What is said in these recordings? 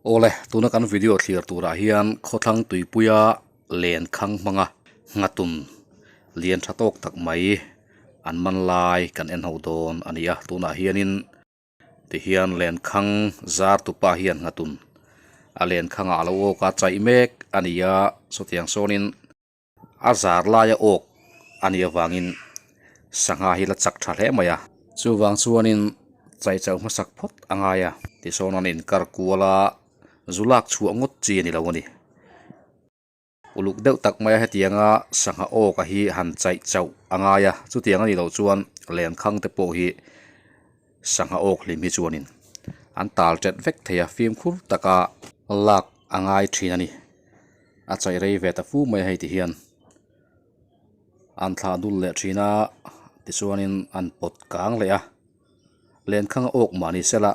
Awle, tuna kan video thlir turah hian khawthlang tuipuia len khang hmanga nghatun lian tha tawk tak mai an man lai kan en ho dawn a ni a. Tunah hianin tihian len khang zar tupa hian nghatun a len khangah a lo awk a, chaih mek a ni a, sawtiang sawnin A zar laia awk a nih avangin sangha hi la chak tha hle mai a. Chuvang chuanin chaichau hmasak phawt a ngai a. Tisawn an inkar kual a, zu lak chhuah ngawt chi a ni lo a ni. Uluk deuh tak maia hetianga sangha awk a hi han chaih chauh a ngai a, chutiang a nih loh chuan lenkhang te pawh hi sangha awk hlim hi chuanin an tal tet vek thei a, fimkhur taka lak a ngai thin a ni. A chaih rei ve ta fu mai a hei ti hian an thlah dul leh thin a tichuanin an pawt kang leh a lenkhang a awk mah ni sela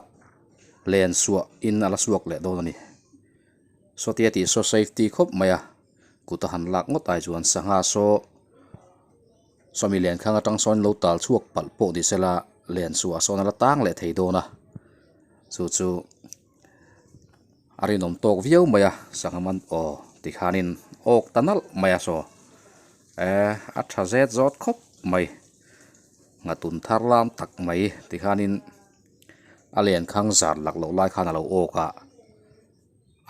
len suah in a la suak leh dawn a ni sawtia tih saw safety khawp mai a kut a han lak ngawt ai chuan sangha saw sawmi lenkhang atang sawn lo tal chhuak palh pawh ni sela len suah sawn a la tang leh thei dawn a chu chu. A rinawm tawk viau mai a sangha man aw tikhanin awk ta nalh mai a saw eh a tha zet zawt khawp mai nghatun thar lam tak mai tikhanin a len khang zar lak loh lai khan a lo awk a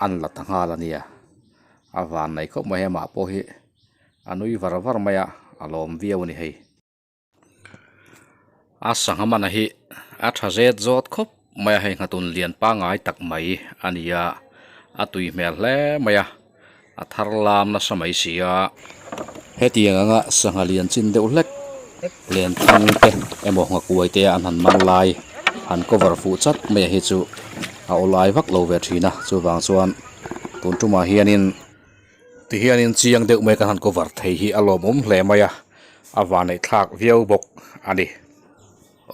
an la ta nghal a nia a van nei khawp mai amah pawh hi a nui var var mai a a lawm viau a ni hei. A sangha mana hi a tha zet zawt khawp mai a hei nghatun lian pangai tak mai a ni a a tui hmel hle mai a a thar lam nasa mai si a. Hetiang anga sangha lian chin deuh hlek len thang te emaw nghakuai te an han man lai han cover fuh chat mai a hi chu a awlai vak lo ve thin a chuvang chuan tun tumah hianin Tihianin chiang deuh mai kan han cover thei hi a lawmawm hle mai a, a vanneih thlak viau bawk a ni.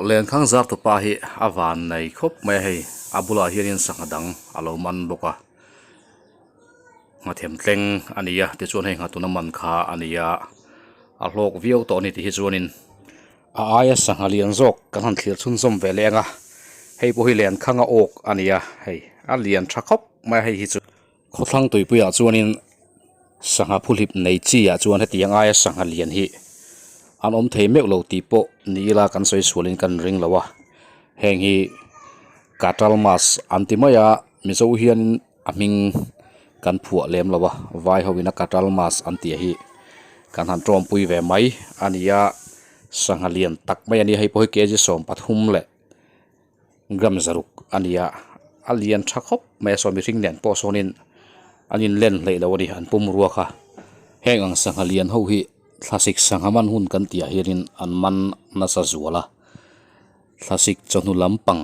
Lenkhang zar tupa hi a vannei khawp mai a hei, a bulah hianin sangha dang a lo man bawk a, nghathem tleng a ni a, tichuan hei nghatun a man kha a ni a, a hlawk viau tawh a ni tih hi chuanin a aia sangha lian zawk kan han thlir chhunzawm ve leng a, hei pawh hi lenkhang a awk a ni a, hei a lian tha khawp mai a hei hi chu. Khawthlang tuipuiah chuanin sangha phuhlip nei chi ah chuan hetiang aia sangha lian hi an awm thei meuh lo tih pawh ni ila kan sawi sualin kan ring lo a, heng hi katal mas an ti mai a, mizo hianin a hming kan phuah lem lo a, vai ho ina katal mas an tih hi kan han tawmpui ve mai a ni a, sangha lian tak mai a ni a, hei pawh hi kg 13 leh gram zaruk a ni a a lian tha khawp mai a saw mihring nen pawh sawnin an in len hleih lo a ni an pum ruak a heng ang sangha lian ho hi thlasik sangha man hun kan tih ah hianin an man nasa zual a thlasik chawhnu lampang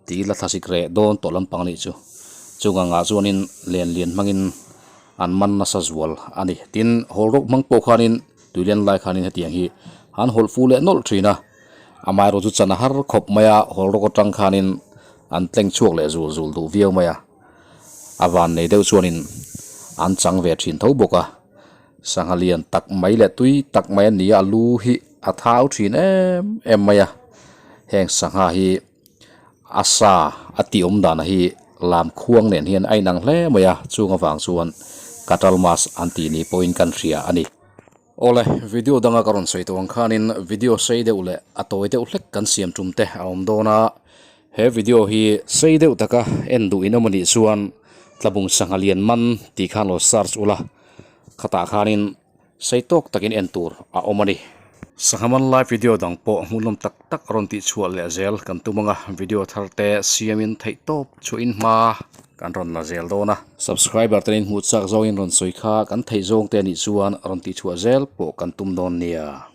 tih ila thlasik reh dawn tawh lampang a nih chu chung angah chuanin len lian hmangin an man nasa zual a ni tin hawl rawk hmang pawh khanin tuilian lai khanin hetiang hi an hawlh fu leh nawlh thin a. Amaherawh chu chan a har khawp mai a, hawl rawk atang khanin an tleng chhuak leh zul zul duh viau mai a, a van nei deuh chuanin an chang ve thin tho bawk a, sangha lian tak mai leh tui tak mai a ni a, a lu hi a thau thin em em mai a, heng sangha hi a sa a tih awm dan hi lam khuang nen hian a inang hle mai a, chung avang chuan katal mas an tih ni pawhin kan hria a ni. Awle, video danga ka rawn sawi tawh ang khanin video sei deuh leh a tawi deuh hlek kan siam tum te a awm dawn a, he video hi sei deuh taka en duh in awm a nih chuan Tlabung Sangha Lian Man tih khan lo search ula, khatah khanin sei tawk takin en tur a awm a ni. Sangha Man lai video dang pawh hmuhnawm tak tak rawn tih chhuah leh zel kan tum ang a, video thar te siamin theih tawp chhuahin hma Kan rawn la zel dawn a. Subscriber te in hmuh chak zawngin rawn sawi kha kan theih zawng te anih chuan rawn tihchhuah zel pawh kan tum dawn nia.